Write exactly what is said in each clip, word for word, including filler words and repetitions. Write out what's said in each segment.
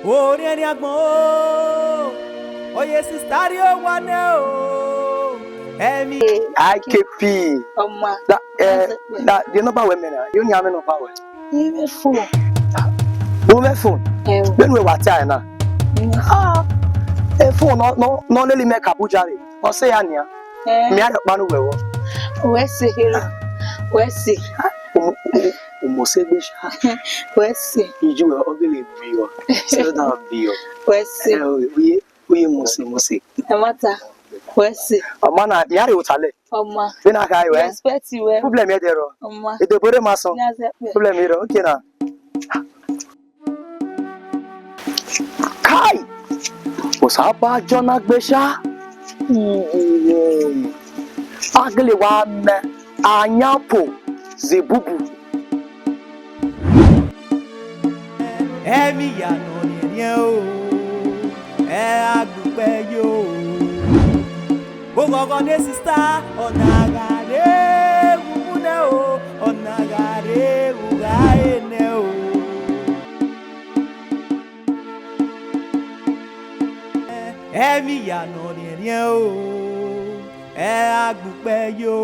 Orhiẹnrhiẹn agbọn o, oye sista rrie owa nẹ o, ẹmwẹ. I K P. Ọma. That, eh, Azẹkpe. That the number wẹ mẹ na, you need a number wẹ. Ivbi phone. U mwẹ phone? Ẹo. Vbene uwẹ wa tie ẹre na? Mm. Ah, e phone nọ, nọ, nọ lele imẹ ka Abuja rre. Ọ sẹ ya nian. Eh. Mẹ a rhọkpa ne uwẹ vbọ. Wẹ sẹ, wẹ sẹ. U mu, u, u mu sẹ egbe sha. Wẹ sẹ. Iju wẹ ọ gele biẹ. Sẹ da biẹ. Wẹ sẹ. Eh, u ye, u ye mu sẹ, mu sẹ. Ẹ ma ta. Wẹ sẹ. Ọma na, mẹ a rhie ota lẹ. Ọma. Vbene a kha re wẹ. Respect wẹ. Problem ẹdẹ rọ. Ọma. Edebo rre ma sọn. Problem rọ. Okay na. Kai! Osanobua jọ na gbe sha. A gele wa mẹ ayanpo ze ebubu. Ẹmwẹ iya ne ọ rhiẹnrhiẹn o, ẹ a gbe ukpẹ yo. Oghọghọ ne sista, ọ na gha re wu nẹ o, ọ na gha re wu gha re nẹ o. Ẹmwẹ iya ne ọ rhiẹnrhiẹn o, ẹ a gbe ukpẹ yo.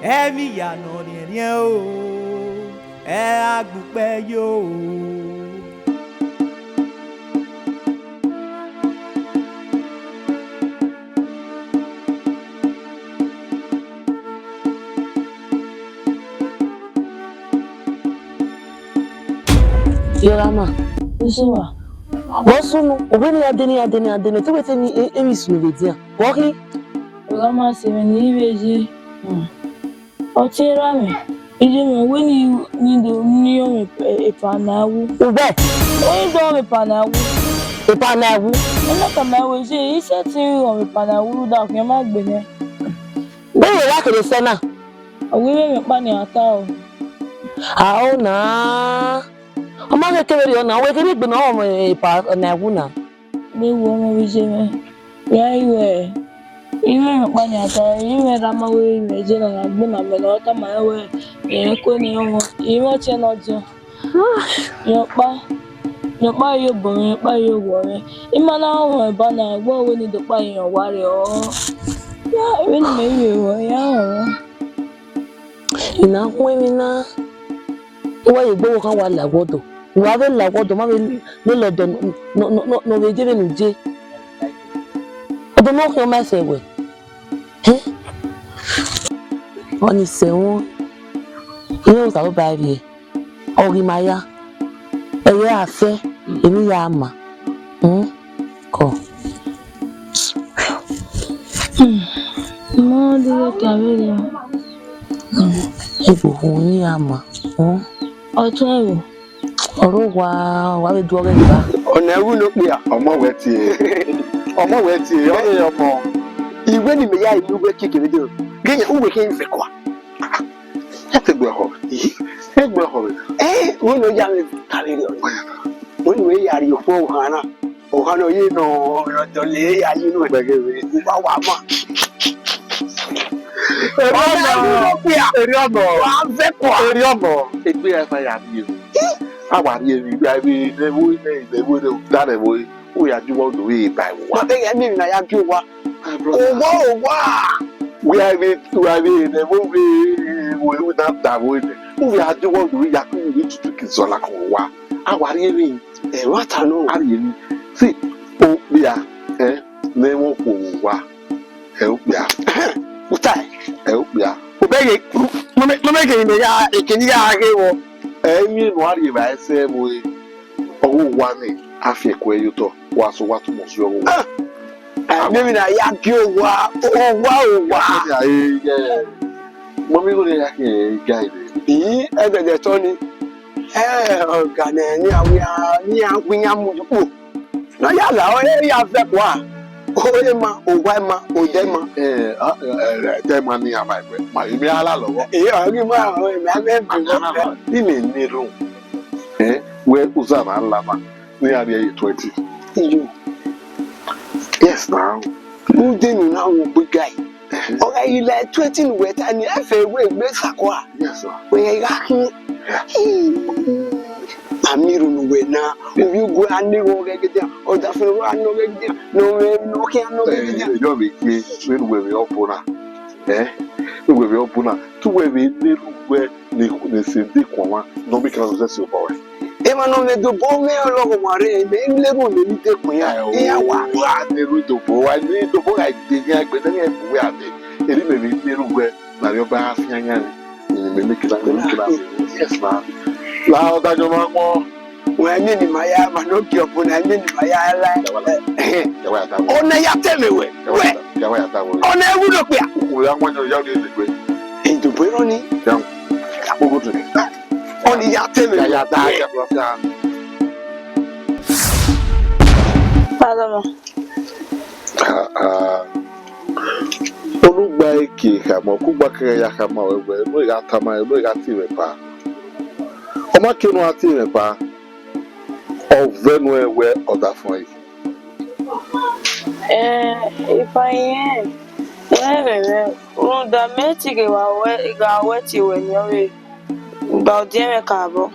Ẹmwẹ iya ne ọ rhiẹnrhiẹn o, ẹ a gbe ukpẹ yo. Iyọrama. Usuwa. Vbọ sunu, ovbi ne iran dee, ne iran dee, ne iran dee, te wẹ te emwi, emwi sunu vbe edian. Vbọ khin? Iyọrama, sẹ mwẹ ne I vbe ye. Hmm. Ọ tie erha mwẹ, iye mwẹ wẹ ne, ne do ne ọ mwẹ epa, epa ne a wu. Ubẹ? Ọ i do mwẹ epa ne a wu. Epa ne a wu? Ọ na tama wẹ iye, I sẹtin mwẹ epa ne a wu rhunmwuda ọkhian ma gbe nẹ. Vbene wa kere sẹ na? Ọ wẹ I vbe mwẹ ọkpa ne iran ta o. A o na. Ọ ma ghe kevbe rriọ na, wẹ kevbe egbe ne ọ mwẹ epa ne a wu na. Vbe wo ọmọ vbe iye mwẹ, I gha ru ẹre. I mwẹ ọkpa ne iran ta, I mwẹ erha ma wẹ I mwẹ iye na na gbe na mẹ ne ọ tama rẹn wẹ, irẹn kue ne irẹn ọmọ, I mwẹ ọtiẹn ne ọ diọn. Rẹn ọkpa, rẹn ọkpa ye obọ mwẹ, rẹn ọkpa ye owa mwẹ. I ma na rọnmwẹ eba na, wẹ ọ wẹ ne I do kpa ye rẹn owa rre ọ. Ya, vbene imẹ i vbe ruẹ, I ya rọnmwẹ. I na khuẹn emwi na, ne uwa ye egbe ọvbokhan wa la ẹguọdọ. Ne uwa vbe la ẹguọdọ, ma vbe lele ọdọ nọ, nọ, nọ, nọ, nọ vbe ye vbene u ye. Ọdọ ne ọ khian ma sẹ wẹ. Hẹ? Ọni sẹ wọn. Irẹn Osanobua rrie. Ọ ghi ma ya, ẹghẹ a fẹ, emwi ya ma. Hmm? Kọ. Hmm. Ma deghe ta vberriọ. Hmm. Egbe uhunmwu emwi ya ma. Hmm? Ọtuẹn ẹvbo. Ọre owa, wa vbe du ọghẹ eva. Ọna ẹwu ne okpia. Ọmọ wẹ tie. Ọmọ wẹ tie. Ọ ghe ọmọ. Iwe ne imẹ ya inu uwe keke vbe dee. Ghe yan uwe khe vẹ kua. Ẹ te gbe ọkhọ. Ẹ gbe ọkhọ vbe. Ẹ, wẹ ne ọ ya vbe ta vberriọ. Wẹ ne uwẹ ya rhie okhuo ohan na. Ohan ne ọ ye nọ, ọ dọlọ ya yi nuẹn. Gbẹghe vbe. Uwa wa ma. Erriọ nọ. Ọna ẹwu ne okpia. Erriọ nọ. Wa vẹ kua. Erriọ nọ. Egbe a fa ya rhie. A wa rhie vbe, vbe, vbe, vbe, vbe, vbe, vbe, da nẹ vbe. U ya ju uwa do vbe ba ẹvbo uwa. Ma vbe ghẹ miẹn emwi ne a ya gie owa. My brother. Owa, owa. Wẹ a vbe, wẹ a vbe nẹ vbe ovbe, vbe na da vbe nẹ. U vbe a ju uwa do vbe ya ku vbe tutu ki zọ la ko owa. A wa rhie emwi. Ẹ, wa ta nọ. A rhie emwi. See, okpia, eh, ne ẹmwẹ okhuo vbe owa. Ẹ okpia. U ta ẹe. Ẹ okpia. U bẹghe, nọ mẹ, nọ mẹ ghe ne ya, ekene ya ghe vbọ. Ẹ emwi ne a rhie vbe a sẹ vbe ọghe owa nẹ, a fi ẹko ẹre ye otọ, wa sẹ owa tọmọ si ọghe owa. Ah! Ẹ, vbene a ya gie owa, owa, owa. Mọmi gho ne ya khian ga ire. Ii, ẹdẹdẹ tọ ni. Ẹ, ọga nẹ, ne iran wia, ne iran wia iran mu ye ukpo. Ne ọ ya la, ọ ya vẹ kua. Ore ma, owa ma, odẹ ma. Ẹ, a, ẹ, ẹ, ẹdẹ ma ne iran ma ẹgbẹ. Ma, emwi a la lọghọ. Ẹ, ọ ghi ma, ọ, emwi a vẹ. Imẹ ne rhun. Ẹ, wẹ uza na la ma. Ne iran rhie ye twenty. Iyo. Yes, now. Ude ne u na ru gbe guy. Ọ gha ghi la twenty ne uwẹ ta ni, ẹ fẹ wẹ egbe sakua. Yes, sir. Wẹ gha khin. Yeah. a miẹn irun ne uwẹ na, ovbi uguẹ a na eghẹ ọghẹgẹdẹ, ọdafẹn ruẹ a na ọghẹgẹdẹ, ne ọ mwẹ ne ọ khian na ọghẹgẹdẹ. Ẹ, yọ vbe ye, vbene uwẹ vbe ọbo na, ẹ, vbene uwẹ vbe ọbo na, te uwẹ vbe na erhunmwu uwẹ ne, ne sẹ dekun ọmwa, ne ọ miẹn ekan ne ọ zẹ sẹ obọ ruẹ. Emwa ne ọ mwẹ dobọ mwẹ ọlọghọmwa rre, mẹ i na erhunmwu ne I dekun iran, iran wa. Wa na erhunmwu dobọ, wa na erhunmwu dobọ gha de iran egbe, ne iran bu uwẹ ade, erha mẹ vbe na erhunmwu uwẹ. Na rhie ọba fian yan ni, mẹ, mẹ kina, mẹ kina. Yes, ma. La ọdayọn ma wọn. Wẹ, ẹmwẹ ne ima ya, ma ne ọ gie ọbo na, ẹmwẹ ne ima ya la. Kẹwa ya ta wẹ. Ọna ya tẹ mwẹ wẹ. Kẹwa ya ta, kẹwa ya ta wẹ. Ọna wu do kpia. Ukhu ya wọn yọ ya ri egbe. Idobo ero ni. Ya. Ogo to. Ọna ya tẹ mwẹ. Ya ya ta, ya ta. Father, ma. Ah, ah. Onugba eke khama, ọkugba kẹghẹ ya khama wẹ wẹ, unu gha tama, unu gha tie mwẹ pa. Ọ ma ke unu gha tie mwẹ pa, ọ vẹ unu wẹ ọdafẹn ẹre. Eh, ipa irẹn, wẹ rẹn mwẹ, rhunmwuda mẹ tige wa wẹ, gha wẹ tie wẹ nian vbe. Gba ọdiẹn mwẹ ka abọ.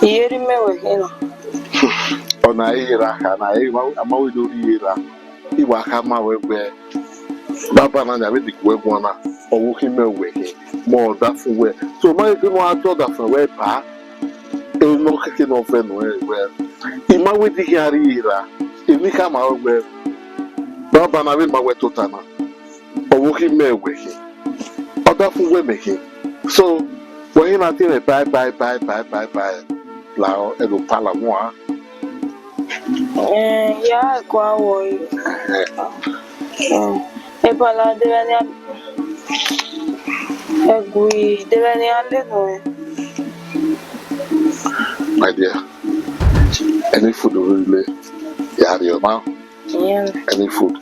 Iyeri mẹ wẹ khin na. Ọna ẹ i ra kha na, ẹ i ma, a ma wẹ ne ọ rhie ra. I wa khama wẹ wẹ, baba na ya vbe diguẹ guan na, ọ vbe khin mẹ wẹ khin, mẹ ọdafẹn wẹ. So, ma ghe ne a ta ọdafẹn wẹ ba, emwi ne ọ keke ne ọ vẹ nọ rẹn wẹ, I ma wẹ dẹ I khian rhie ra, emwi khama wẹ wẹ, baba na vbe ma wẹ tota na. Ọ vbe khin mẹ wẹ khin, ọdafẹn wẹ mẹ khin. So, wẹ i na tie mwẹ bye bye bye bye bye bye. Lahọ, ẹdẹ ọpa la wọn a. Eh, ya ẹkua wọ. Eh, epala de vbe nian, ẹgui de vbe nian le nuẹn. My dear, any food you really ya rhie ma. Yeah. Any food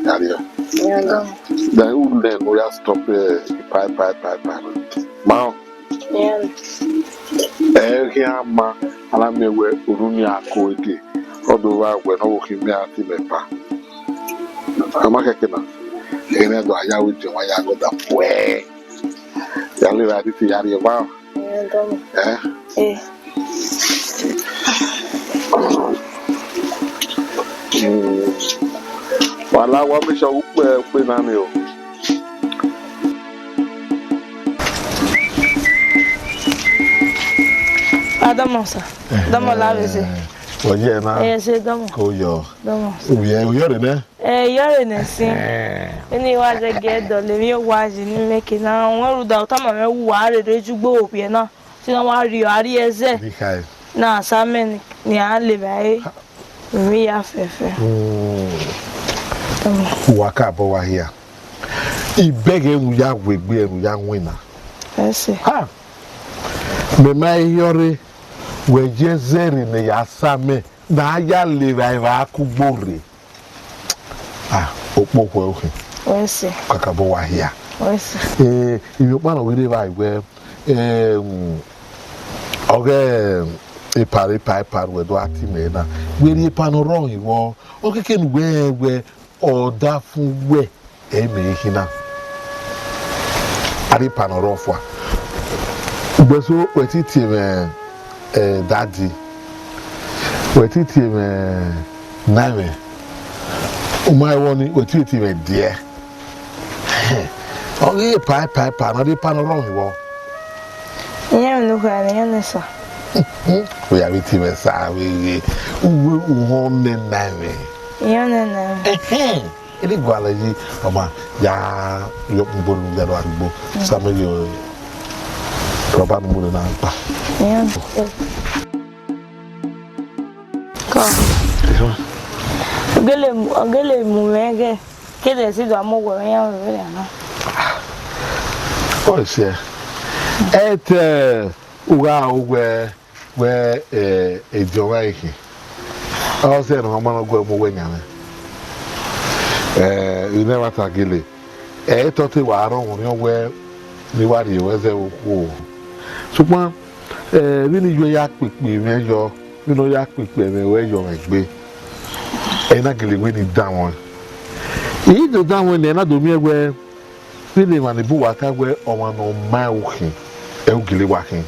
ya rhie. Yeah, done. Then who then we have stop, eh, pie, pie, pie, pie. Ma. Yeah. Eh, khian ma, a na miẹn wẹ unu ni a ko ege. Ọ do vba wẹ ne ọ vbe khin mẹ a tie mwẹ pa. A ma khẹke na. Ene do a ya wẹ diọn wa ya gọda puẹ. Ya lele a diti ya rhie evba. Ẹ? Eh. Mm. Wa la wa make sure u kpe, u kpe na ni o. A dọmọ sa. Dọmọ la vbe se. Oye na. Ẹ se dọmọ. Ko yọ. Dọmọ. Uye, uye re nẹ? Eh, iyore nẹ sin. Eh. Eni wa zẹ gẹ dọlọ emwi owa yi ni mẹ ke na, wẹ rhunmwuda ọ tama mwẹ wẹ uwa rere ju gbe okpia na. Te na wa rhie, a rhie ẹzẹ. Big eye. Na sa mẹ ni, ni a le vbe ẹ. Ha. Emwi ya fẹfẹ. Mm. Tama. Uwa ka bọ wa hia. I bẹghe ne u ya wegbe, ne u ya winna. Ẹ se. Ha. Mẹ ma iyore, wẹ ye ẹzẹ rre ne ya sa mẹ, ne a ya le vbe evba kugbo rre. Ah, okpokhuẹ okhin. Wẹ se. Kakabọ wa hia. Wẹ se. Eh, ivbi ọkpa nọ vbe rre evba wẹ, eh, um, ọghe, eh, epa, epa, epa ruẹ do a ti mẹ na. Wẹ rhie epa ne ọ rrọọ vbọ, ọ keke ne uwẹ wẹ ọdafẹn wẹ, ẹ i mẹ ehe na. A rhie epa ne ọ rrọọ fua. Ugbẹn so, wẹ ti tie mwẹ, eh, dadi. Wẹ ti tie mwẹ, na mwẹ. U ma ẹvbo ni, wẹ ti tie mwẹ diẹ. Ọ ghi epa, epa, epa, ne ọ rhie epa ne ọ rrọọ vbọ. Iran ne u kha ne iran nẹ sa. Wẹ ya vbe tie mwẹ sa vbe ghe. Uwẹ uhọn nẹ na mwẹ. Iran nẹ na mwẹ. Eni gualọ yi, ọ ma ya yọ kpugbo nu ya do arugbo. Sa mẹ yo rọba nu mu na gba. Iran. Kọ. Yes, ma. Ogele mu, ogele mu mwẹ ghe. Kede si do a mu owẹ mwẹ yan vbe vbe na. Ọ sẹ. Ẹ te u gha owẹ wẹ, eh, ediọn mwa ehe. Ọ sẹ ne ọ ma nọ guẹ mu owẹ yan mwẹ. Eh, I nẹ ẹmwata gele. Ẹ i tọte wa rọnmwẹ orhiọn wẹ ne I wa rhie ruẹ zẹ vbe okhuo. Sokpan, eh, vbene I ye ya kpekpe mwẹ yọ, vbene ọ ya kpekpe mwẹ ruẹ yọ mwẹ egbe, ẹ i na gele wẹ ne I danmwẹ. I do danmwẹ nẹ, ẹ na do miẹn wẹ, vbene emwa ne bu uwa ta wẹ ọmwa ne ọ ma ẹre khin, ẹ i gele wa khin.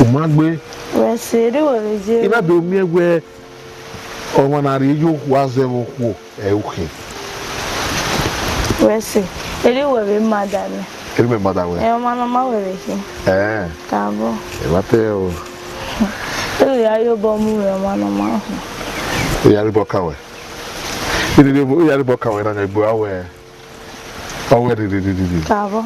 U ma gbe. Wẹ sẹ, erha uwẹ vbe ye. I na do miẹn wẹ ọmwa ne a rhie ye okhuo a zẹ vbe okhuo, ẹ i re ukhin. Wẹ sẹ, erha uwẹ vbe ma da mwẹ. Erha mẹ ma da wẹ. Ẹ, ọmwa ne ọ ma wẹ vbe khin. Ẹ. Kaabọ. Ẹ wa te o. Te u ya ye obọ mu mwẹ, ọmwa ne ọ ma khin. Te u ya rhie obọ ka wẹ. Te u ya rhie obọ ka wẹ na, egbe a wẹ. Ọ wẹ rhirhirhirhi. Kaabọ.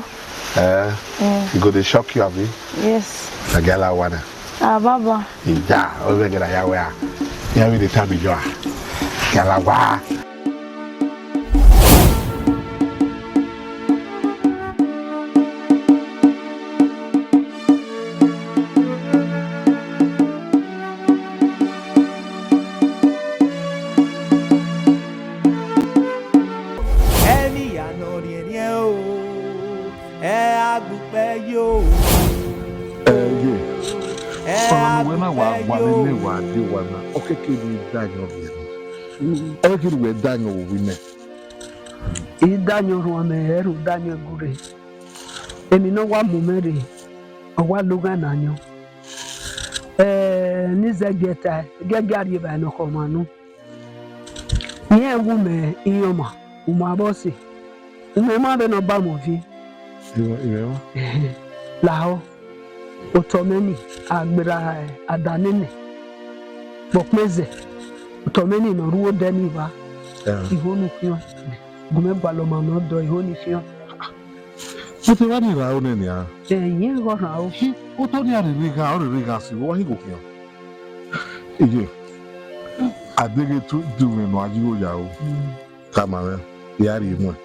Eh, mm. It go dey shock you, abi? Yes. Na gala wa na. Ah, baba. Ija, ọ vẹ gala ya wẹ a. Ya vbe dey tell me you are. Gala wa. Ẹni ya nọ riẹnriẹn o, ẹ a gbukpẹ yo. Ẹ ye, ẹ ọmwa ne uwẹ na wa wa ne wa ye wa na, ọ kẹkẹ ne I da yọ vbe ẹre. Ọ kẹkẹ ne uwẹ da yọ vbe ovbi mẹ. I da yọ orhuọn mẹ, ẹ rhu da yọ ẹgure. Emwi ne ọ wa mu mwẹ rre, ọ wa loghan na yọ. Ẹ, ne I zẹgiẹ tae, giẹgiẹ a rhie evbare ne ọ khọ ọmwa nọ. Irẹn wu mẹ iran ọmwa, u ma vbe ọse, u mẹ ma vbe ne ọ ba mwẹ ovie. Irẹn, irẹn ọmwa. Lahọ, otọ mẹ ni, a gberra ada nene, vbe ọkpẹn zẹ, otọ mẹ ni ne ọ rre odẹ ni vba, iho ni khian, gu mẹ gualọ ma nọ dọ iho ni khian. But evba ni rhan aro nẹ nian. Ẹ, irẹn ghe ọ rhan aro. Otọ ni a rherhe gha, ọ rherhe gha si, wa hin gho khian. Iye, a deghẹ tu du mwẹ ne a yi igho ya ro. Tama mwẹ, I a rhie muẹn.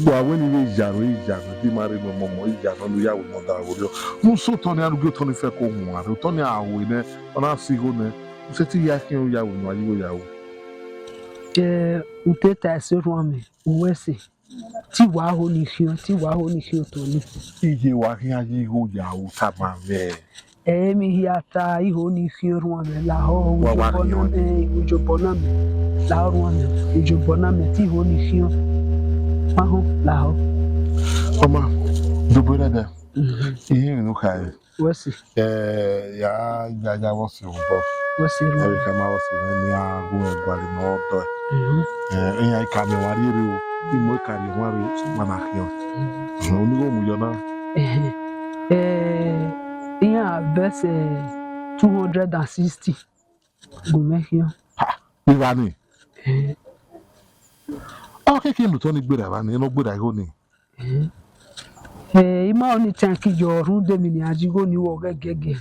Wa wẹ ne I vbe ya nọ, I ya nọ, de ima rre nọ mọmọ, I ya nọ ne u ya ru nọ da vberriọ. Ne u sẹ otọ nian, ne u gie otọ ni fẹ ko huan rre, otọ nian a ru nẹ, ọ na sẹ igho nẹ, u sẹtin ya khian u ya ru nọ, a yi igho ya ru. Ẹ, u te ta ẹse orhuan mwẹ, u wẹ ẹse. Te I wa ho ni khian, te I wa ho ni khian otọ ni. Iye wa khian yi igho ya ru tama mwẹ. Ẹ, emwi hia ta, iho ni khian orhuan mwẹ lahọ, wa wa ujobọ na khian mẹ, ujobọ na mẹ, lahọ orhuan mwẹ, ujobọ na mẹ, te iho ni khian. Ma họn lahọ. Ọma, dobo rẹ dẹ. Mhm. Ihin emwi ne u kha re. Wẹ si. Ẹ, ya, ya, ya vbọ si obọ. Wẹ si ru. Ẹ, vbe khama vbọ si mwẹ ne a gu mwẹ gualọ ne ọ dọe. Mhm. Ẹ, iran ka miẹn wa rhie rre o, I mu eka rhie wan rre, ma na khian. Mhm. Unu igho mu yọ na. Ẹhẹn. Ẹ, iran vbe ẹse two hundred and sixty. Gu mwẹ khian. Ha, evba ni. Ẹ. Ọ kẹkẹ ne otọ ni gberra evba ni, ne ọ gberra igho ni. Ẹ, I ma ọnii tẹn ki yọ rhunmwuda emwi ne a yi igho ni wọ ghẹgiẹgiẹ.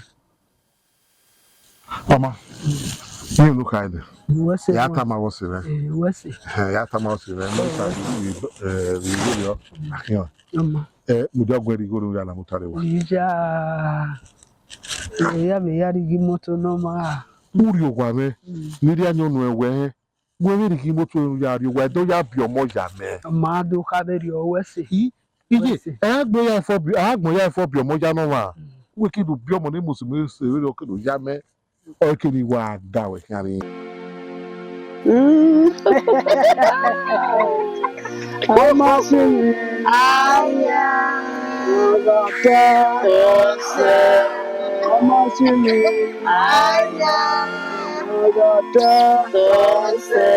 Ọma, ne unu kha nẹ. Wẹ sẹ ya tama vbọ si mwẹ. Ẹ, wẹ sẹ. Ẹ, ya tama vbọ si mwẹ. Ne u ta vbe, ẹ, vbe igho rriọ, a khian. Ọma. Ẹ, mudia guẹ rhie igho rriọ, u ya la mu ta rre wa. Iya. Ẹ, ya vbe ya rhie imoto ne ọ ma. U rhie owa mwẹ, mm, ne I rhie ayọn nuẹn wẹ hẹn. Wẹ vbe rhie imoto ne u ya rrie owa, ẹdẹ ọ ya biẹ ọmọ ya mẹ. Ma do kha vberriọ wẹ sẹ. I, iye, wẹ sẹ. Ẹ gha gbẹn ya fọ bi-, a gha gbẹn ya fọ biẹ ọmọ ya ne ọmwa. Mm. Wẹ ke do biẹ ọmọ ne Mosi mu ẹse vberriọ ke do ya mẹ. Ọ ke ni wa da wẹ khian rre. Mm. Ọmọ si mi. Aya. Ọgọtẹ. Ọsẹ. Ọmọ si mi. Aya. Ọgọtẹ. Ọsẹ.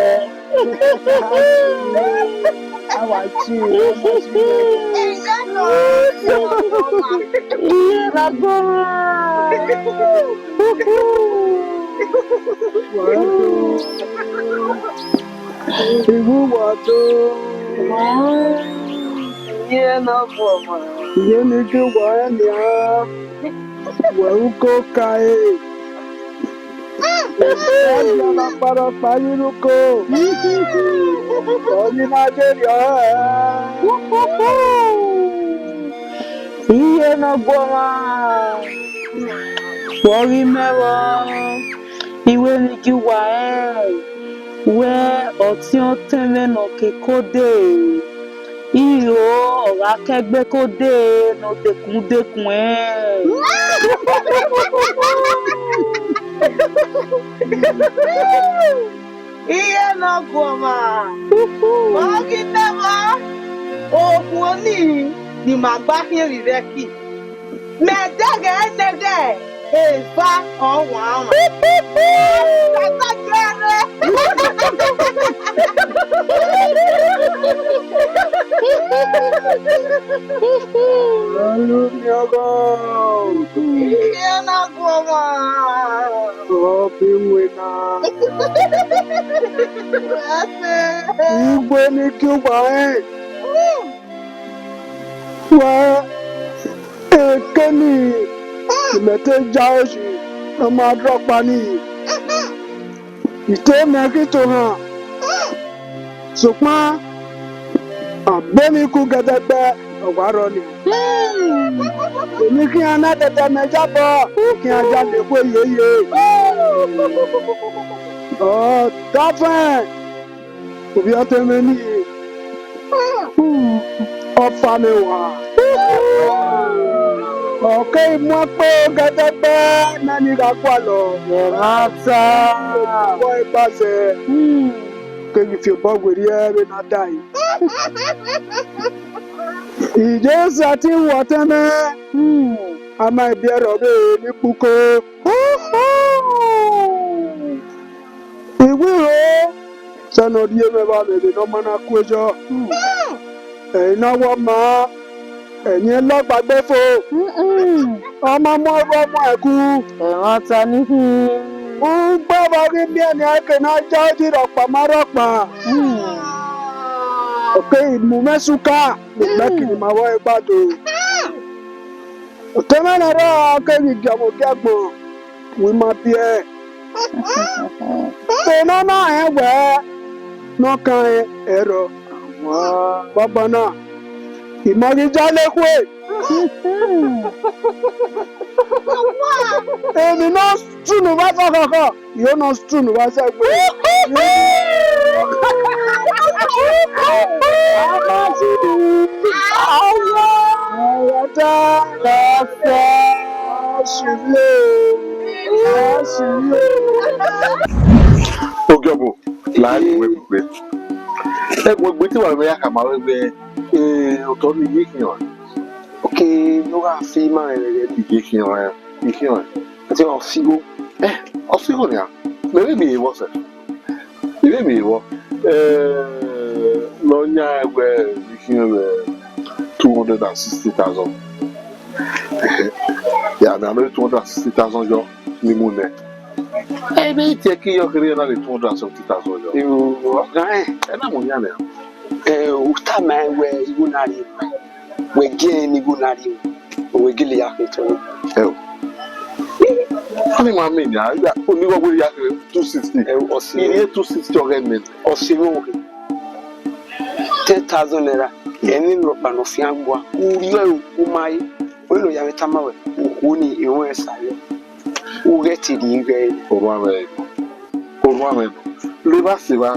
Awa chi, ọmọ si mi. Iye na gbọmọ. Wa do. Iwu wa do. Iye na gu ọmwa. Iye ni gie uwa rẹn nian. Wẹ uko ka e. Ẹgbẹe ọkparọkpa ghi rre uko. Ọni na ghe rriọ hẹ. Iye ne ọ gu ọmwa. Vbe ọ ghi mẹ vbọ, I wẹ ne I gie uwa rẹn wẹ ọtiọntiọn mwẹ ne ọ ke kode, I ro ọ gha ke egbe kode ne ọ dekun dekun ẹn. Iye ne ọ gu ọmwa, vbe ọ ghi mẹ vbọ, okhuo nii ne ima gba khian vbe ẹki. Mẹ dẹghẹ nẹdẹ, eva ọmwa ọmwa. Tata gẹrẹ. Elu miọghọ. Ihe na gu ọmwa. Ọ be wena. Ugbo ni ki uwa rẹn. Wẹ eke ni, imẹ te ja oyi ne ọ ma rrọkpa ni, I te mẹ ghi tohan, sokpan agbọn emwi ku gẹdẹgbẹ ọ wa rrọọ nia. Emwi khian na dẹdẹ mẹ yabọ, khian ya lele ekhue yeye. Ọ dafẹn, ovbi ọtẹn mwẹ nii, ọfa mwẹ wa. Ọ keghi mu akpẹ gẹdẹgbẹ na ni gha gualọ. Ẹmwata. Vbọ egba zẹ, keghi fi obọ werriẹ vbene a da ẹre. I je sẹtin ru ọtẹn mwẹ, a ma biẹ rrọ vbe ne ikpuko. I wi ro, sẹ ne ọ rhie mwẹ vba vbe vbene ọ ma na ku eyọ. Ẹre I na wẹ ọ maa, ẹyin lọgba gbe fo. Ọ ma mu ọrhuẹ mu ẹku. Ẹmwata ni hin. Ugbẹn vbe ọ ghi miẹn nian, ke ne a ya odi rhọkpa ma rhọkpa. Ọ keghi mu mwẹ suka, ne imẹ kiri ma vbọ egba do. Ọtẹn mwẹ ne ọ rrọọ keghi giọmọ giagbọn, wẹ I ma biẹ. Vbene ọ na rẹn wẹ ne ọ kan rẹn ẹrọ, banbanna, I ma ghi ya lele ekhue. Emwi ne ọ sunu vbe asakhọkhọ, I ho ne ọ sunu vbe asegbe. Ogiọvo, la ẹre wẹ kugbe. Ẹguẹn egbe te wa vbe ya khama ruẹ wẹ, eh, otọ ni ye khian. Oke, ne u gha fi ima rẹn vbe I ye khian, I khian. Te ọ fi igho. Eh, ọ fi igho nian. Mẹ vbe miẹn vbọ sẹ. I vbe miẹn vbọ. Eh, ne ọ yan wẹ I khian vbe two hundred and sixty thousand. Ya, mẹ ame two hundred and sixty thousand yọ ni mu nẹ. Ẹ vbe tie ẹki yọ kherhe na vbe two hundred and seventy thousand yọ. Yo, ọga ẹn. Ẹ na mu yan nẹ. Eh, u tama ẹn wẹ igho na rre. Wẹ gie ẹn ne igho na rre. Wẹ gele ya khin tọn. Ẹ o. Ani ma mi nia, ya, onigho wẹ ya khin two sixty. Ẹ o, ọ si. Iri two sixty ọghẹ mẹ. Ọ si vbe o. Ten thousand naira. Ẹni rhọkpa ne ọ fian gua. U rhie ẹre, u ma re. Wẹ ne ọ ya vbe tama wẹ, okhuo ni, erhunmwu ẹre sa yọ. U ghẹ te rhie ighẹ ẹre. Orhuan mwẹ nọ. Orhuan mwẹ nọ. Levba sevba,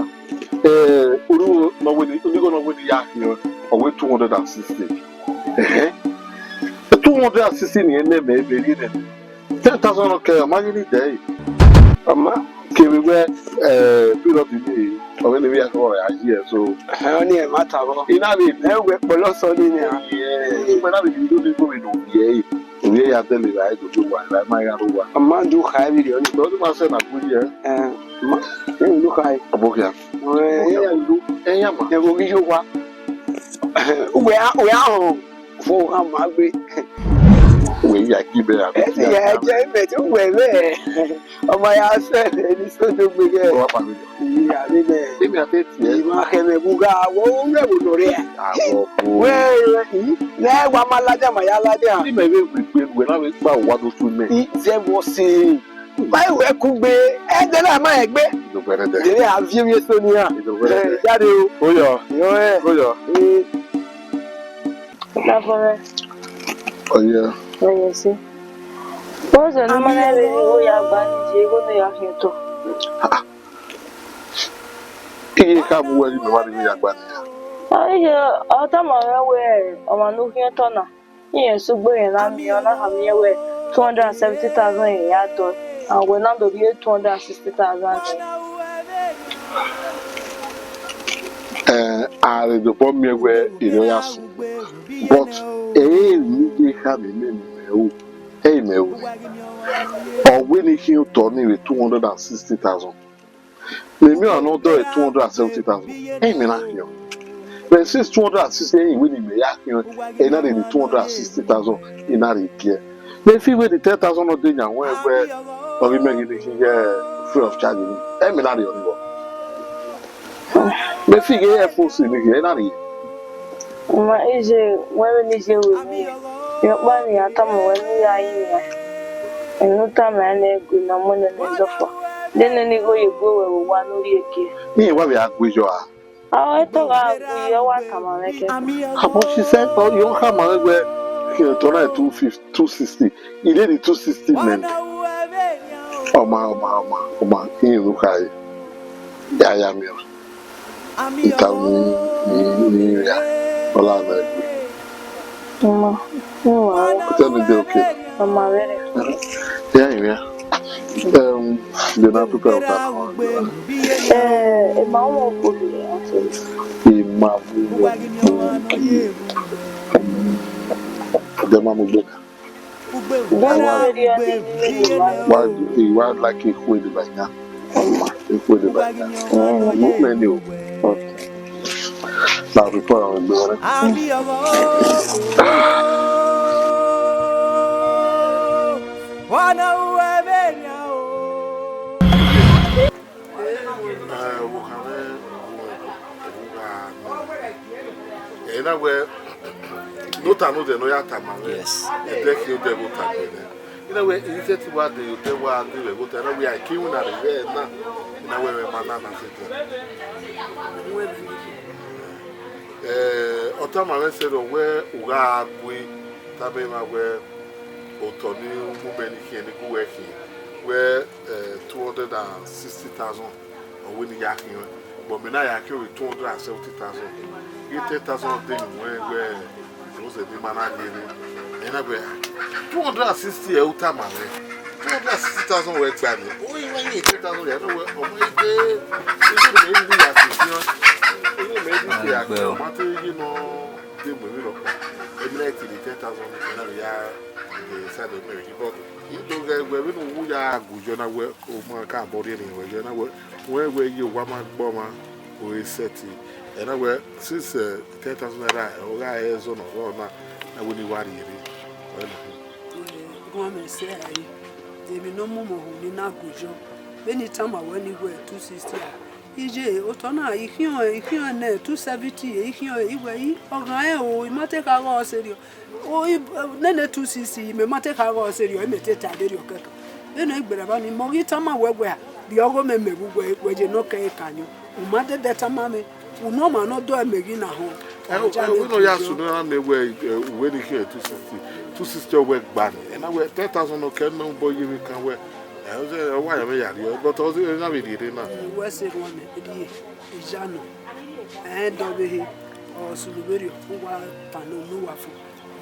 eh, origho ne ọ wẹ ne, origho ne ọ wẹ ne I ya khian, ọ wẹ two hundred and sixty. Ẹhẹn. Two hundred and sixty ni ẹnẹ mẹ vbe rhie nẹ. Ten thousand nọ kẹ, ọ ma ghi ni dẹ ẹre. Ọ ma. Kevbe wẹ, eh, period ni, ọ wẹ ne ivbi ya kọ ya yi ẹre, so. Ẹhẹn, ọni ẹ ma ta vbọ. I na vbe. Ẹ wẹ kpọlọ sọ ni nia. Yeah, wẹ na vbe do ni go vbe ne ovbi ẹre. Ovbi ẹre ya dẹle ra, do do wa, ra ma ya ro wa. Ọ ma do kha ẹvbi rẹ ọni. Ọ do ma sẹ na gu yi ẹ. Ẹ, ma, ẹ do kha ẹ. Ọbọ kẹa. Ẹ, ẹ ya do. Ẹ ya ma. Ẹ vbe ghi yo wa. Uwẹ a, uwẹ a họn. Fo gha ma gbe. Wẹ ya ki bẹ a. Ẹ ti ya jẹ mẹ ti wẹ mẹ. Ọmọ ya sẹ ni so do gbe gẹ. Wa pa mi. Iya mi mẹ. Emi a te tie. Ima khẹ mẹ bu gha wo mẹ wo no re. Awo po. Wẹ, i, nẹ wa ma ladian ma ya ladian. Ni mẹ vbe wẹ gbe wẹ na vbe gba wa do tu mẹ. I zẹ vbọ se. Ba wẹ kugbe. Ẹ dẹ na ma egbe. Ido gbẹrẹdẹ. Dere a viẹ viẹ so ni a. Ido gbẹrẹdẹ. Ẹ, jade o. Oyọ. Oyọ ẹ. Oyọ. Lavọrẹ. Oyọ. Oyọ si. Ozẹ ne ma na rere igho ya gba ni, je igho ne ya khian otọ. Iye ka mu wẹ ni mẹ wa ni ya gba ni. Ọ iye, ọ tama mwẹ wẹ ọmwa ne u khian otọ na. Iran sẹ ugbo rẹn na miẹn, ọ na khama iran wẹ two hundred and seventy thousand rẹn ya dọ, and wẹ na do rhie two hundred and sixty thousand rẹn. Eh, a vbe dobọ miẹn wẹ erriọ ya sunu, but ẹ i re emwi ne I ye khama mẹ ne imẹ ru, ẹ i mẹ ru. Ọ wẹ ne I khian otọ ni vbe two hundred and sixty thousand. Mẹ miẹn ọna ne ọ dọe two hundred and seventy thousand, ẹ i mẹ na khian. Vbe since two hundred and sixty, ẹ i wẹ ne imẹ ya khian, ẹ na rhie the two hundred and sixty thousand, I na rhie giẹ. Mẹ fi wẹ the ten thousand nọ de yan wẹ, wẹ ọ ghi mẹ ghi ne I khian ye free of charge ni, ẹ i mẹ na rhie ọnii vbọ. Mẹ fi ghe F O C ni ghe, ẹ i na rhie. Ma iye, wẹ vbene iye ru emwi, rhọkpa ne I ya tama ruẹ ne u ya rinmwian, ene u tama ẹre ne gu ne ọ mu nene zọfua, de nene igho ye gu ruẹ vbe owa ne u rhie gie. Irẹn wa vbe a gu yọ a? A, ọ i to gha gu yọ, wa tama mwẹ kẹkan. Abọ si sẹ, ọ, I khama mwẹ wẹ, khian otọ na two fifty, two sixty, I rhie the two sixty mẹ. Ọma, ọma, ọma, ọma, irẹn ne u khare, ya ya miẹn. Ita ni, ni, ni ria, ọla na egbe. Mma, mma, tell me dey okay. Mama, very. Yeah, yeah. Um, they not prepare water. Eh, eh, ma, ọmọ okpolo ya. Ima bu. Then ma mu gbe. Wa, wa like ikhuo ni ba yan. Ikhuo ni ba yan. Mo mẹ ni o. Okay. Na report on the. Eh, wo khan mwẹ, wo khan mwẹ. Ẹ na wẹ, ne ọ ta ne odẹ ne ọ ya tama mwẹ. Yes. Ẹdẹ khian odẹ vbe ota gbe nẹ. I na wẹ, I sẹtin wa de odẹ wa de vbe ota, I na wẹ, a ke iwinna rre vbe na, I na wẹ, mwẹ ma na na sẹtin. Eh, ọ tama mwẹ sẹ, ọ wẹ u gha gue, tama emwa wẹ, otọ ni mu mẹ ni khian, ni gu wẹ khian, wẹ, eh, two hundred and sixty thousand. Ọ wẹ ne I ya khian, but mẹ na ya khian vbe two hundred and seventy thousand. Ghe ten thousand de ne wẹ, wẹ, ọ zẹ ne ima na rhie rre. Ẹ na wẹ, two hundred and sixty ẹ u tama mwẹ. Two hundred and sixty thousand wẹ gba nẹ. O i wẹ yin ten thousand ya, ẹ na wẹ, ọ wẹ ide, ide ne mẹ rhirhi ya sẹ fian. Ide mẹ rhirhi ya, ọ ma te ye nọ de mu emwi rhọkpa. Ẹ na te rhie ten thousand, ẹ na ya, ẹ sa de mẹ rhirhi, but I do ghẹ wẹ vbene u ya gu yọ na wẹ, ọ ma ka bọ rhie ne wẹ yọ na wẹ, wẹ wẹ ye owa ma gbe ọmwa, ọ re sẹtin. Ẹ na wẹ, since, eh, ten thousand naira, ọ gha re ẹzọ ne ọ rrọọ na, na wẹ ne I wa rhie rre. Ọ re na. Erhuanmwẹ sẹ ẹre, emwi ne ọ mu mẹ ohu ne I na gu yọ, vbene I tama wẹ ne I wẹ two sixty a. Iye, otọ na, I khian, I khian nẹ two seventy, I khian, I wẹ, I, ọ ghan rẹn o, I ma te kha ghe ọre serious. O, I, nene two sixty, mẹ ma te kha ghe ọre serious, mẹ te ta vberriọ kẹkan. Vbene I gberra evba ni, mẹ ọ ghi tama wẹ, wẹ, rhie ọghe mẹ mẹ vbe uwẹ, wẹ ye ne ọ kẹ ẹre ka yọ. U ma dẹdẹ tama mwẹ, u nọ ọmwa ne ọ do ẹmwẹ ghi na họn. Ẹ, ọ ja ẹ, mẹ wẹ ne ọ ya gu yọ. Sunu na mẹ wẹ, ẹ, uwẹ ni khian two sixty, two sixty ọ wẹ gba nẹ. Ẹ na wẹ ten thousand nọ kẹ ne u bọ ye vbe kan wẹ. Ẹ, ọ zẹ, ọ wa ya mwẹ ya rhie, but ọ zẹ, ẹ na vbe rhie rre na. Wẹ sẹ erhuanmwẹ, rhie, I ya nọ. Ẹ, dọvbehe, ọ sunu vberriọ, u wa fan ne unu wa fo.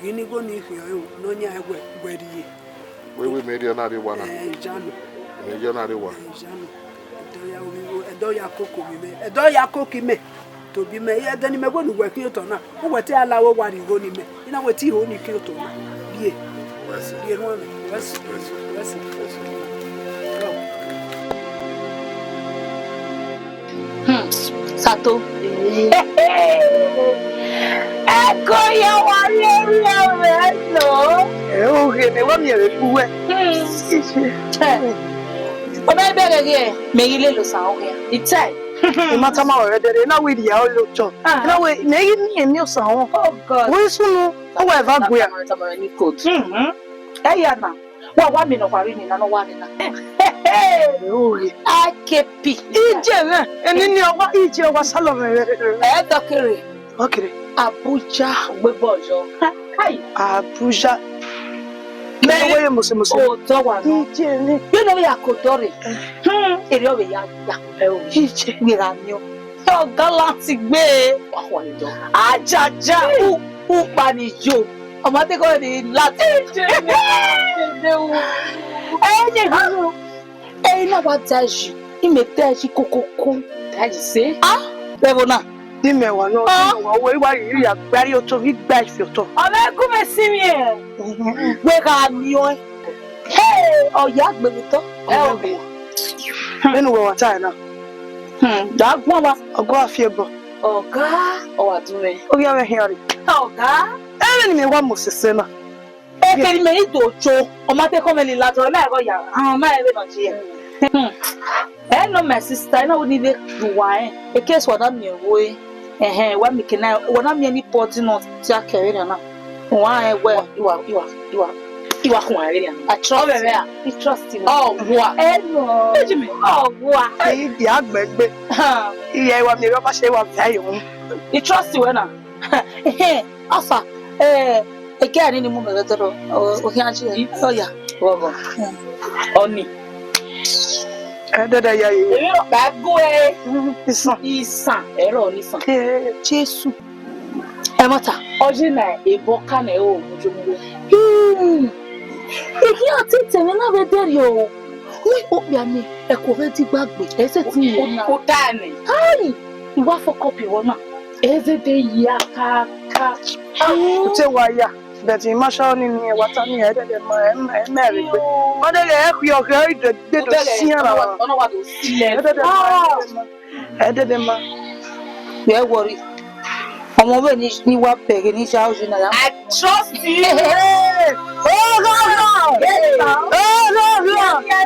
Ghi ni igho ni khian ẹre o, ne ọ yan ẹguẹ, wẹ rhie. Wẹ, wẹ, mẹ rhie na rre owa na. Ẹ, I ya nọ. Mẹ rhie na rre owa. Ẹ, I ya nọ. Ẹdẹ ọ ya koko ovbi mẹ. Ẹdẹ ọ ya koko imẹ. Tobọ imẹ, ẹdẹ ne imẹ wẹ ne uwẹ khian otọ na, uwẹ te a la aro wa rhie igho ni mẹ. I na wẹ te igho ni khian otọ na. Rhie. Wẹ sẹ. Rhie erhuanmwẹ. Wẹ sẹ. Wẹ sẹ. Wẹ sẹ. Wẹ sẹ. Hmm, Sato. Ẹko ya wa rhie rhie mwẹ nọ. Ẹ, oghe ne wa miẹn vbe gu wẹ. Hmm. Ẹ. Ọ ma bẹghe ghe, mẹ ghi lele Osa oghe a. I tae. I ma tama ruẹ vbe ẹdẹrriọ, I na wẹ I rhie aro ye otọ. Ah. I na wẹ, mẹ ghi miẹn emwi Osa wọn. Oh God. Wẹ sunu, ọ wa eva gu a. Tama ruẹ, tama ruẹ ni code. Mhm. Ẹ ya na. Wa, wa miẹn ne ọ khuare ni na, ne ọ wa rre na. Oghe. I K P. Iye mwẹ, eni ni ọ wa, iye ọ wa salọ mwẹ. Ẹ dọkere. Ọ kere. Abuja. Gbegbe ọyọ. Kai. Abuja. Mẹ. Owẹ ye mose mose. Otọ wa nọ. Iye ni. Vbene ọ ya ke otọ rre. Hmm, erriọ vbe ya ya. Ẹ o. Iye. Vbe gha miẹn. Ọ gallant gbe. Wa khuan ni dọ. Ajaja. U, u kpa ni yo. Ọ ma te kọ ni lati. Iye ni. Iye ni. Ẹ ye. Ẹ i na wa da yi, imẹ da yi kokoko. Da yi se. Ah, vbe ẹvbo na. Di mẹ wa nọ, di mẹ wa, wẹ wa rhie ya gba rrie otọ, ghi gba ifi otọ. Ọ vbe gu mwẹ sinmwi ẹn. Wẹ gha miẹn ọẹn. Hey, ọ ya gbe vbe otọ. Ẹ o. Vbene uwẹ wa tae na. Hmm, da guan wa. Ọ gua fi ẹbọ. Ọga, ọ wa dun mwẹ. Ọ ghi a vbe khian rre. Ọga. Ẹmwẹ ne imẹ wa mu sẹsẹ na. Ekeri mẹ i do cho, ọ ma te kọ mwẹ lila dọ, ma ẹghọ ya, ah, ma ẹvbe nọ je. Hmm. Hello, my sister, I know we need to wine. In case wa na miẹn ẹvbo, ẹhẹn, wa miẹn kena, wa na miẹn anybody nọ dia kẹ vbe na. Wa ẹn wẹ. Iwa, iwa, iwa, iwa khun ẹre na. I trust you. I trust you. Oh, wa. Hello. Ejimi. Oh, wa. Iye agbegbe. Ha. Iye wa miẹn vbe ọba se wa vẹ yo. I trust you na. Ehe, afa, eh, eke ni ni mu mẹ vbe toro, o, o khian ji, ọ ya. Vọvọ. Hmm. Ọni. Ẹdẹdẹ ya ye. Èmi rọ pa gu ẹ. Isan. Isan, ẹrọ ni isan. Eh. Jesu. Ẹ mata. Ọjị na ebọ ka nẹ o, mujomujo. Hmm. Eke a te tẹmẹ na vbe dẹrriọ o. Ui, okpia ni, ẹko vbe digba gbe, ẹ sẹ ti ye na. Ota nẹ. Ai, I wa fọkọ pie vbọ na. Ẹ zẹdẹ ya kaka. Ute wa ya, but I ma sha ọni ni, wa ta ni, ẹ dẹdẹ ma, ẹ ma, ẹ ma rre gbe. Ọ dẹdẹ ẹ khiọ khiọ, ẹ dẹdẹ do sian ra. Ọnọ wa do sian. Ẹ dẹdẹ ma, ẹ dẹdẹ ma. Ẹ dẹdẹ ma. Wẹ worry. Ọmọ vbe ni, ni wa bẹghe ni ya ozi na ya. I trust you. Hey, hey. Oh, no, no. Yes, sir. Oh, no, no. Yes,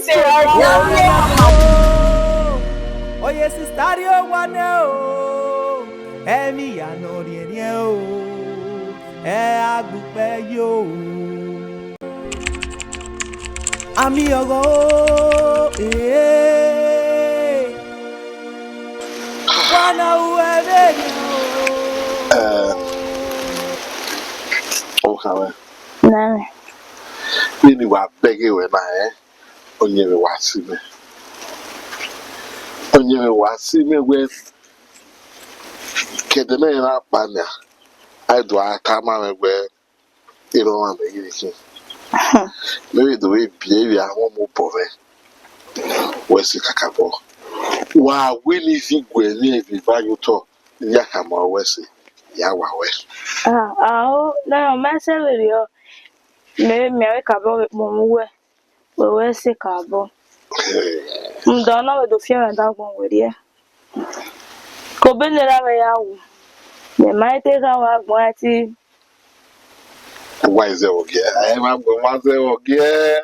sir. Yes, sir. Yes, sir. Oye sista rrie owa nẹ o, ẹmwẹ iya nọ rhiẹnrhiẹn o, ẹ a gbe ukpẹ yo. Ami ọghọ o, ee. Wa na ru ẹvbe nian o. Eh, Okanmwẹ. Nẹmwẹ. Vbene wa bẹghe ruẹ na, eh, ọyẹnmwẹ wa si mẹ. Ọyẹnmwẹ wa si mẹ wẹ, ke ẹdẹ mẹ na kpa nian, a do a tama mwẹ wẹ, erha ọmwa mẹ ghi vbe khin. Mẹ vbe do vbe biẹ vbe amwẹ ọmọ obọ mwẹ, wẹ sẹ kakabọ. Wa wẹ ne I fi gu ẹre vbe eva ye otọ, ne I ya khama ruẹ sẹ, ya wa wẹ. Ah, ao, na ọ ma sẹ vberriọ, mẹ, mẹ vbe kakabọ vbe kpọnmwẹ uwẹ, wẹ wẹ sẹ kakabọ. Rhunmwuda ọ na vbe do fian mwẹ da agbọn werriẹ. Ke obọ ne erha mwẹ ya wu, mẹ ma te gha wa agbọn ra ti. Wa zẹ vbe ọgiẹ, ẹ ma gbẹ, wa zẹ vbe ọgiẹ.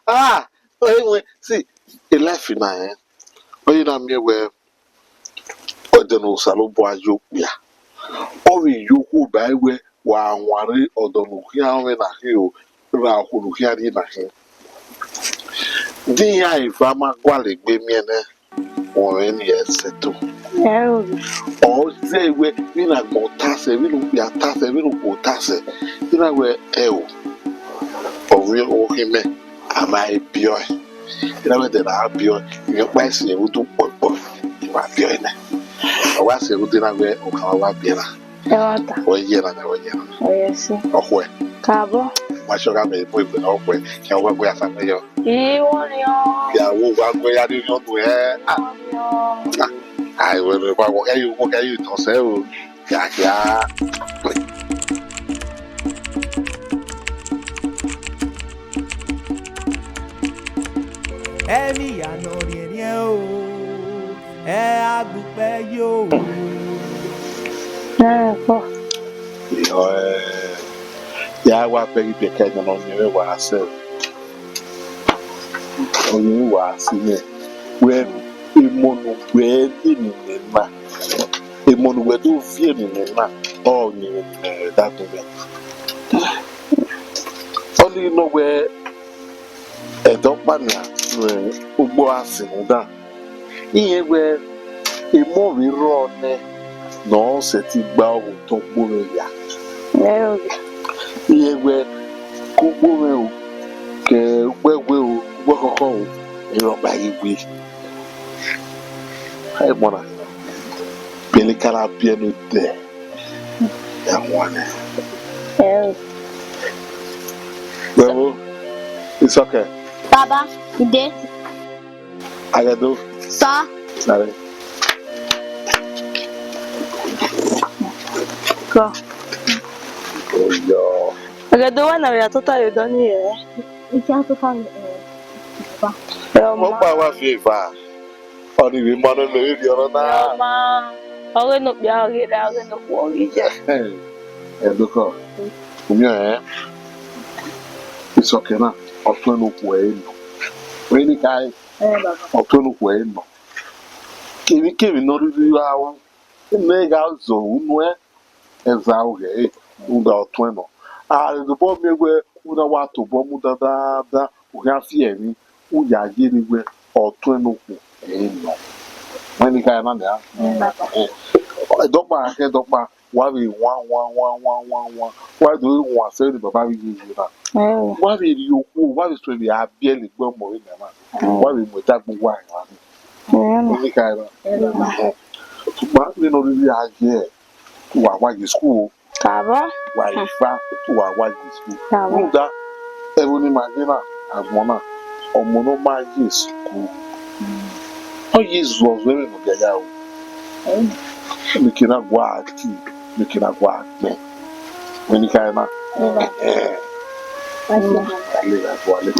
Ah, ẹwẹn, see, a life na, eh. Ọ ye na miẹn wẹ, ẹdẹ ne Osanobua ye okpia, ọ vbe ye okhuo ba ẹre wẹ, wa wanrre ọdọ ne u khian mwẹ na khin o, ra okhuo ne u khian rhie na khin. Di iran eva ma gualọ egbe miẹn nẹ, ọ rẹn ni ẹse to. Ẹ o. Ọ zẹ wẹ, vbene agbọn ta sẹ, vbene okpia ta sẹ, vbene okhuo ta sẹ, I na wẹ, ẹ o, ọ vbe okhin mẹ, a ma he biẹ ọe. I na wẹ ẹdẹ ne a biẹ ọe, emwi ọkpa i si ẹvbo udu kpọkpọ, I ma biẹ ọe nẹ. Ọ wa si ẹvbo udu na wẹ, Okanmwẹ wa biẹ na. Ẹmwata. Wẹ ye na, wẹ ye na. Ọ ye si. Ọ khuẹ. Kabọ. Wa sọ gha mẹ mu egbe na ọ khuẹ, khian wa gbe asa mẹ yọ. Iwọ ni ọ. Ya wo wa gbe ya ni yọ nu ẹ. Ah. Iwọ ni ọ. Ah, ai, wẹ, wẹ, wa, wa, ẹ yo, wa, ẹ yo tọ sẹ o. Kiakia. Ẹmwẹ iya nọ rhiẹnrhiẹn o, ẹ a gbe ukpẹ yo. Ẹ kpọ. Iyọ, ẹ, ya wa bẹghe ibiẹka nọ, ọyẹnmwẹ wa sẹ. Ọyẹnmwẹ wa si mẹ. Wẹ, emọ ne uwẹ de ni mẹ na, emọ ne uwẹ do viẹ emwi mwẹ na, ọnii mwẹ ne imẹ da gun mwẹ. Ọnii nọ wẹ, ẹdẹ ọkpa nian ne ugbo a si rhunmwuda. Irẹn wẹ, emọ vbe rrọọ nẹ ne ọ sẹtin gba ọghe otọ ugbo mwẹ ya. Irẹn wẹ, ke ugbo mwẹ o, ke ugbẹwe o, ugbẹkhọkhọ o, erha ọkpa ghi we. Ẹ mọ na, bẹlẹ ka na biẹ ne odẹ ya wan nẹ. Ẹ o. Wẹ vbo, Isọkẹ. Baba, ide. Agẹdo. Sa. Sare. Kọ. Oyọ. Ẹghẹ do wẹ na vbe ya tota ye odọ ni rẹ? Ika tota ye, eh, eva. Ẹ, ọ ma. Ọkpa wa fi eva. Ọni vbe ma nọ, mẹ vbe rhie ọnọ na. Ẹ, ọ ma. Ọ ghe ne okpia, ọ ghe ra, ọ ghe ne okhuo, ọ ghe iye. Ẹ, dokọ. Umiẹn, ẹ. Isọkẹn na, ọ tuẹn ne okhuo ẹre nọ. Vbene I ka ẹe, ẹ, baba, ọ tuẹn ne okhuo ẹre nọ. Kevbe, kevbe ne ọ rhirhi ra ru, ne ẹ gha zọ unu ẹn, ẹzọ aro ghẹ ẹre, rhunmwuda ọ tuẹn nọ. A gha dobọ miẹn wẹ u na wa tobọ mu dandandan, u khian fi ẹmwẹ, u ya ye rre wẹ ọ tuẹn ne okhuo ẹre nọ. Wẹ ne I ka ẹe na nian. Ẹdọkpa, ẹdọkpa, wa vbe wan, wan, wan, wan, wan, wan, wa do wan sẹ vbene baba vbe ye ye na. Wa vbe rhie okhuo, wa vbe suẹn vbe a biẹlẹ egbe ọmọ vbe nian na. Wa vbe mu ẹdẹ agbọn uwa emwa ni. Wẹ ne I ka ẹe na. Sokpan vbene ọ rhirhi a ye, wa wa ye school o. Kabọ? Wa eva, wa wa ye school. Kabọ? Rhunmwuda, ẹvbo ne ima ye na, agbọn na, ọmọ ne ọ ma ye school, ọ ye zọzọ ẹmwẹ ne ọ dia ya ru. Mẹ ke na gua ki, mẹ ke na gua gbẹn. Wẹ ne I ka ẹe na. Ẹhẹn. Wa le gha gualọ.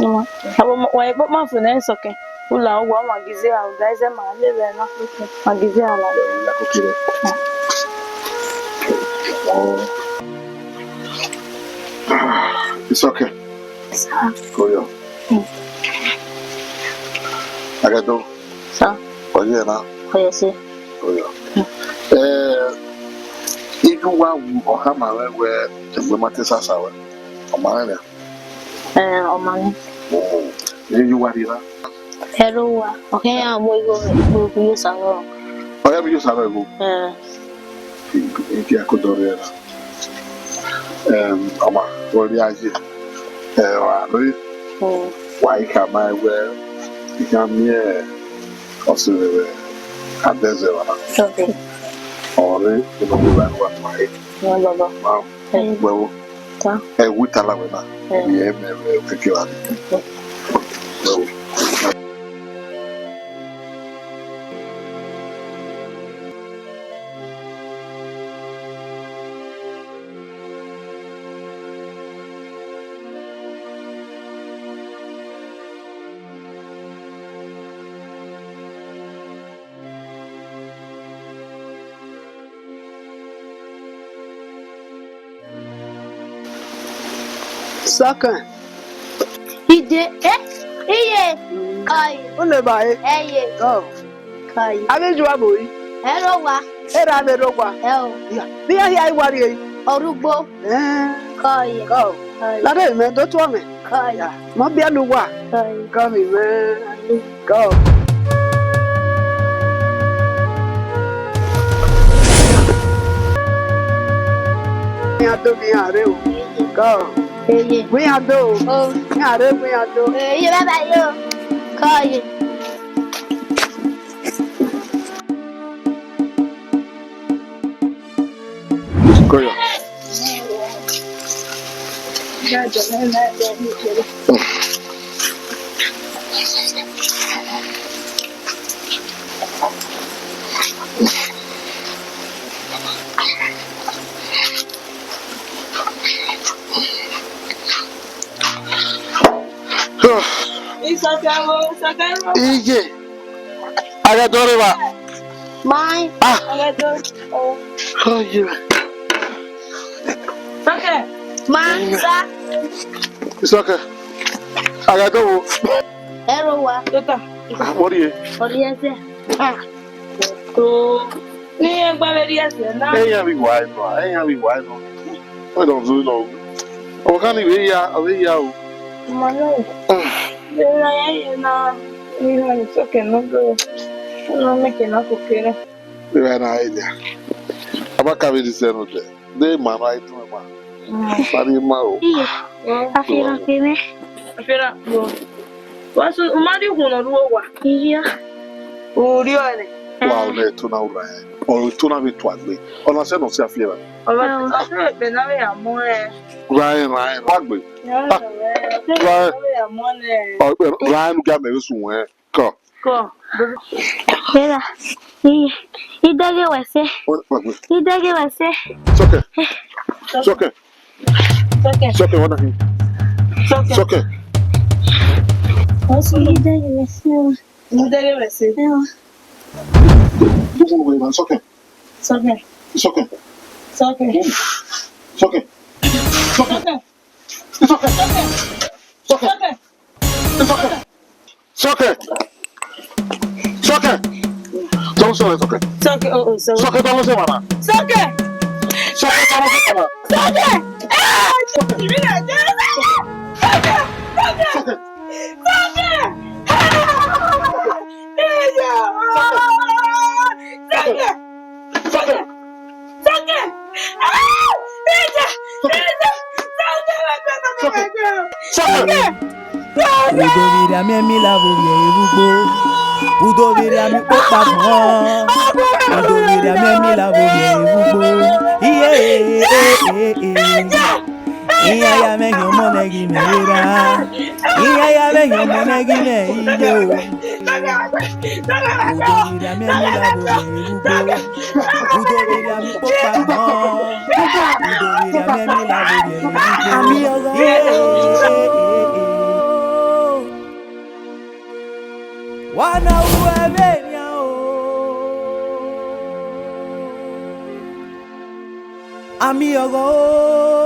Abo wa ekpokpọ fo nẹ Isọkẹn. U la owa, ma gi zẹ ra, u da zẹ ma le vbe na. Ma gi zẹ ra la. Isọkẹn. Sir. Koyo. Mm. Agado. Sir. Oye na. Oye si. Koyo. Mm. Eh, idu wa wu ọha ma mwẹ wẹ egbe ma te sasa wẹ. Ọ ma rẹn nian. Eh, ọ ma rẹn. Mm. Iye uwa rhie na. Ẹro wa, ọ khian ya mu igho vbe ikpuru ye Osanobua. Ọ ya mu igho Osanobua igho? Eh. Ike a ko dọ rre na. Em, ọma, vbe ọ rhie a ye. Eh, wa rre. Hmm. Wa i khama wẹ, I khian miẹn ọse mwẹ vbe adẹzẹ evba na. Okay. Ọ rre, I nọ wẹ evba ne uwa ma re. Ọ baba. Ma, eh, wẹ o. Ta. Ẹ wi tala wẹ na. Eh. Ẹ mẹ vbe okeke evba ni. Wẹ o. Sọkẹn. Ide, eh, iye. Kai. Unu ba e? Ẹye. Ọ. Kai. Avbe iju abo yi? Ẹrọ wa. Erha avbe erha owa. Ẹ o. Ya. Vbe iran hia i wa rrie? Ọrugbo. Ẹn. Kai. Kai. Lare mẹ do tuọ mwẹ. Kai. Ya. Ma biẹlẹ uwa. Kai. Kai mwẹ. Kai. Iran do vbe iran rre o. Kai. Eye. Vbe iran do. O. Iran rre vbe iran do. Eye, bye bye yo. Kai. Koyo. Iye. Agha dọrọ evba. Mai. Ah. Agha dọrọ. Oh, yeah. Okay. Ma, sa. It's okay. Agha dọrọ. Ẹrọ wa. Tota. Ah, what are you? What are you say? Ah. So, ni egba vbe rhie ẹsẹ na. Eyan vbe wa nọ, eyan vbe wa nọ. Wẹ dọ zuru nọ. Ọ kha ni vbe ya, ọ vbe ya o. Ma nọ. Ah. Vbe ra ya ye na, ni ha ni so ke no go. No me ke na ko kere. Vbe ra na ida. Aba ka vbe di se no de. De ma no ai tu ma. Mm. Pari ma o. Iye. Afiran kene. Afiran, bro. Wa so, u ma rhie ukhunmwu ne ọ rre uwa? Iya. U rhie ọnrẹn? Wa, ọ na eto na u ra ẹn. Ọ eto na vbe tuagbe. Ọ na sẹ ne ọ si Afiran. Ọ vbe, ọ sẹ vbe ne a vbe ya mu ẹn. Ra ẹn, ra ẹn, ra gbe. Ya, ah, ra ẹn. Ọ sẹ vbe ne a vbe ya mu ẹn. Ọ, ra ẹn, u gia mẹ vbe sunu ẹn. Kọ. Kọ. Era. I, idẹghe wẹ sẹ. Idẹghe wẹ sẹ. Sọkẹ. Sọkẹ. Sọkẹ. Sọkẹ, wana hin. Sọkẹ. Sọkẹ. Idẹghe wẹ sẹ. Idẹghe wẹ sẹ. Sọkẹ. Sọkẹ. Sọkẹ. Sọkẹ. Sọkẹ. Sọkẹ. Sọkẹ. Sọkẹ. Sọkẹ. Tọmọ sẹ, sọkẹ. Sọkẹ, oh, oh, sorry. Sọkẹ, tọmọ sẹ, mama. Sọkẹ. Sọkẹ, tọmọ sẹ, mama. Sọkẹ. Eh, sọkẹ. Sọkẹ. Sọkẹ. Sọkẹ. Sọkẹ. Sọkẹ. Sọkẹ. Ah! Ija! Ija! Sọkẹ! Sọkẹ! Sọkẹ! Udovbi rhia miẹn emila vbe ovbi ẹre vbe ugbo. Udovbi rhia miẹn ukpokpa gbọn. Udovbi rhia miẹn emila vbe ovbi ẹre vbe ugbo. Iye, eh, eh, eh, eh. Iran ya mwẹ hin ọmọ nẹ ghi mwẹ erha. Iran ya mwẹ hin ọmọ nẹ ghi mwẹ iye o. Udovbi rhia miẹn emila vbe ovbi ẹre vbe ugbo. Udovbi rhia miẹn ukpokpa gbọn. Udovbi rhia miẹn emila vbe ovbi ẹre vbe ugbo. Ami ọghọ. Wa na ru ẹmwẹ nian o. Ami ọghọ.